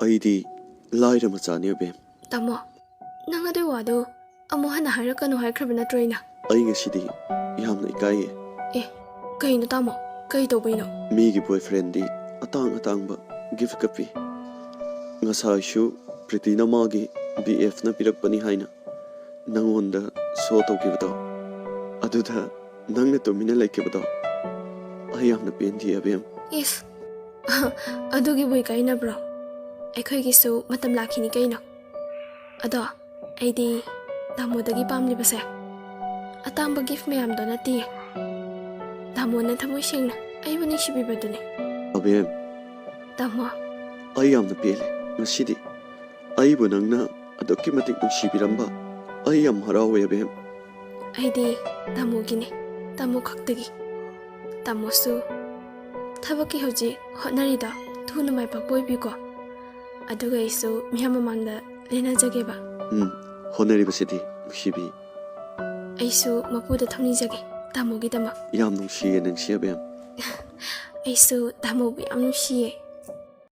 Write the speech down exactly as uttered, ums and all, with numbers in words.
ꯑꯩꯗꯤ ꯂꯥꯏꯔ ꯃꯆꯥꯅꯤ, ꯑꯕꯦꯝ꯫ ꯇꯥꯃꯣ, ꯅꯪ ꯑꯗꯨꯏ ꯋꯥꯗꯣ ꯑꯃꯨꯛ ꯍꯟꯅ ꯍꯥꯏꯔꯛꯀꯅꯨ ꯍꯥꯏꯈ꯭ꯔꯕ ꯅꯠꯇ꯭ꯔꯣ ꯑꯩꯅ? ꯑꯩ ꯉꯁꯤꯗꯤ ꯌꯥꯝꯅ ꯏꯀꯥꯏꯌꯦ꯫ ꯑꯦ, ꯀꯩꯅꯣ ꯇꯥꯃꯣ? ꯀꯩ ꯇꯧꯕꯩꯅꯣ? ꯃꯤꯒꯤ ꯕꯣꯏꯐ꯭ꯔꯦꯟꯗꯤ ꯑꯇꯥꯡ ꯑꯇꯥꯡꯕ ꯒꯤꯐꯀ ꯄꯤ꯫ ꯉꯁꯥꯏꯁꯨ ꯄ꯭ꯔꯤꯇꯤꯅ ꯃꯥꯒꯤ ꯕꯤ ꯑꯦꯐꯅ ꯄꯤꯔꯛꯄꯅꯤ ꯍꯥꯏꯅ ꯅꯪꯉꯣꯟꯗ ꯁꯣ ꯇꯧꯈꯤꯕꯗꯣ, ꯑꯗꯨꯗ ꯅꯪꯅ ꯇꯨꯃꯤꯟꯅ ꯂꯩꯈꯤꯕꯗꯣ ꯑꯩ ꯌꯥꯝꯅ ꯄꯦꯟꯗꯦ, ꯑꯕꯦꯝ꯫ ꯏꯁ, ꯑꯗꯨꯒꯤꯕꯨ ꯏꯀꯥꯏꯅꯕ꯭ꯔꯣ? ꯑꯩꯈꯣꯏꯒꯤꯁꯨ ꯃꯇꯝ ꯂꯥꯛꯈꯤꯅꯤ ꯀꯩꯅꯣ꯫ ꯑꯗꯣ ꯑꯩꯗꯤ ꯇꯥꯃꯣꯗꯒꯤ ꯄꯥꯝꯂꯤꯕꯁꯦ ꯑꯇꯥꯡꯕ ꯒꯤꯐ ꯃꯌꯥꯝꯗꯣ ꯅꯠꯇꯤꯌꯦ꯫ ꯇꯥꯃꯣꯅ ꯊꯃꯣꯏ ꯁꯦꯡꯅ ꯑꯩꯕꯨ ꯅꯨꯡꯁꯤꯕꯤꯕꯗꯨꯅꯤ꯫ ꯑꯕꯦꯝ, ꯇꯥꯃꯣ, ꯑꯩ ꯌꯥꯝꯅ ꯄꯦꯜꯂꯦ ꯉꯁꯤꯗꯤ꯫ ꯑꯩꯕꯨ ꯅꯪꯅ ꯑꯗꯨꯛꯀꯤ ꯃꯇꯤꯛ ꯅꯨꯡꯁꯤꯕꯤꯔꯝꯕ ꯑꯩ ꯌꯥꯝ ꯍꯔꯥꯎꯋꯦ, ꯑꯕꯦꯝ꯫ ꯑꯩꯗꯤ ꯇꯥꯃꯣꯒꯤꯅꯦ, ꯇꯥꯃꯣ ꯈꯛꯇꯒꯤ꯫ ꯇꯥꯃꯣꯁꯨ ꯊꯕꯛꯀꯤ ꯍꯧꯖꯤꯛ ꯍꯣꯠꯅꯔꯤꯗꯣ ꯊꯨꯅ ꯃꯥꯏ ꯄꯥꯛꯄ ꯑꯣꯏꯕꯤꯀꯣ꯫ ꯑꯗꯨꯒ ꯑꯩꯁꯨ ꯃꯤꯌꯥꯝ ꯃꯃꯥꯡꯗ ꯂꯦꯟꯅꯖꯒꯦꯕ꯫ ꯎꯝ, ꯍꯣꯠꯅꯔꯤꯕꯁꯤꯗꯤ ꯅꯨꯡꯁꯤꯕꯤ꯫ ꯑꯩꯁꯨ ꯃꯄꯨꯗ ꯊꯧꯅꯤꯖꯒꯦ ꯇꯥꯃꯣꯒꯤꯗꯃꯛ꯫ ꯌꯥꯝ ꯅꯨꯡꯁꯤꯌꯦ ꯅꯪꯁꯤ, ꯑꯕꯦꯝ꯫ ꯑꯩꯁꯨ ꯇꯥꯃꯣꯕꯨ ꯌꯥꯝ ꯅꯨꯡꯁꯤꯌꯦ꯫